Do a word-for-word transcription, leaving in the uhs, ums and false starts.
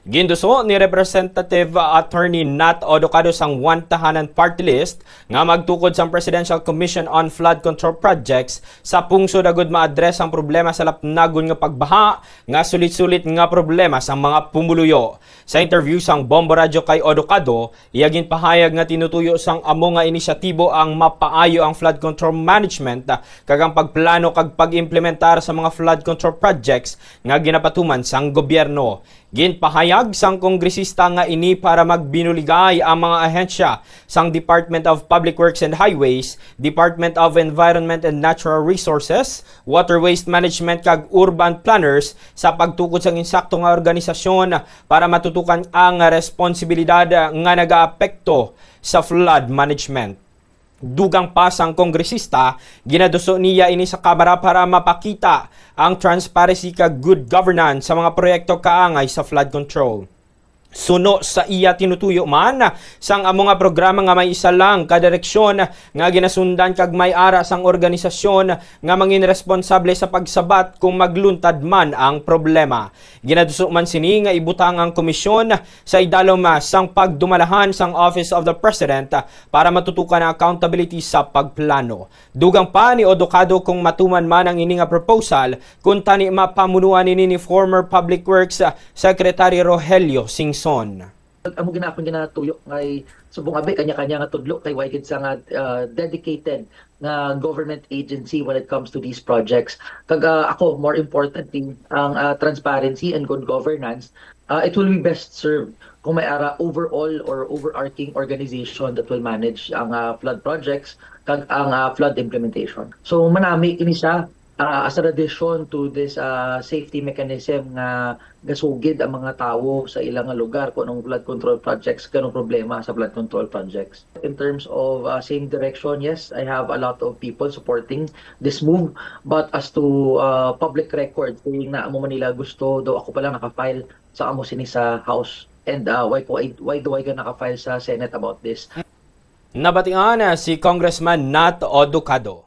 Ginduso ni Representative Attorney Nat Odocado sang One Tahanan Party List nga magtukod sang Presidential Commission on Flood Control Projects sa pungsod agud ma-address ang problema sa lapnagon nga pagbaha nga sulit-sulit nga problema sang mga pumuluyo. Sa interview sang Bombo Radyo kay Odocado, iya ginpahayag nga tinutuyo sang amo nga inisyatibo ang mapaayo ang flood control management kag ang pagplano kag pag-implementar sa mga flood control projects nga ginapatuman sang gobyerno. Ginpahayag sang kongresista nga ini para magbinuligay ang mga ahensya sang Department of Public Works and Highways, Department of Environment and Natural Resources, Water Waste Management kag Urban Planners sa pagtukod sang insakto nga organisasyon para matutukan ang responsibilidad nga nagaapekto sa flood management. Dugang pa sang kongresista, ginaduso niya ini sa Kamara para mapakita ang transparency kag good governance sa mga proyekto kaangay sa flood control. Suno sa iya, tinutuyo man sang amo nga programa nga may isa lang ka direksyon nga ginasundan kag may ara sang organisasyon nga mangin responsable sa pagsabat kung magluntad man ang problema. Ginaduso man sini nga ibutang ang komisyon sa idalom, ah, sang pagdumalahan sang Office of the President, ah, para matutukan ang accountability sa pagplano. Dugang pa ni Odocado kung matuman man ang ini nga proposal, kuntani mapamunuan ini ni former Public Works, ah, Secretary Rogelio Singson. Amo gina-, akong ginatuyo kay subong abi kanya-kanya nga tudlo kay way gid sa nga, ah, dedicated nga government agency when it comes to these projects. Kag, ah, ako, more importantly, ang, ah, transparency and good governance, ah, it will be best served kung may ara overall or overarching organization that will manage ang, ah, flood projects kag ang, ah, flood implementation. So, manami kini siya, ah, as an addition to this, ah, safety mechanism nga gasugid ang mga tawo sa ilang nga lugar kung anong flood control projects, kung anong problema sa flood control projects. In terms of, uh, same direction, yes, I have a lot of people supporting this move. But as to, uh, public record, saying na amo man nila gusto daw ako pala naka-file sa amo sini sa House. And, uh, why ko, why do I ga naka-file sa Senate about this? Nabatian, ah, si Congressman Nat Odocado.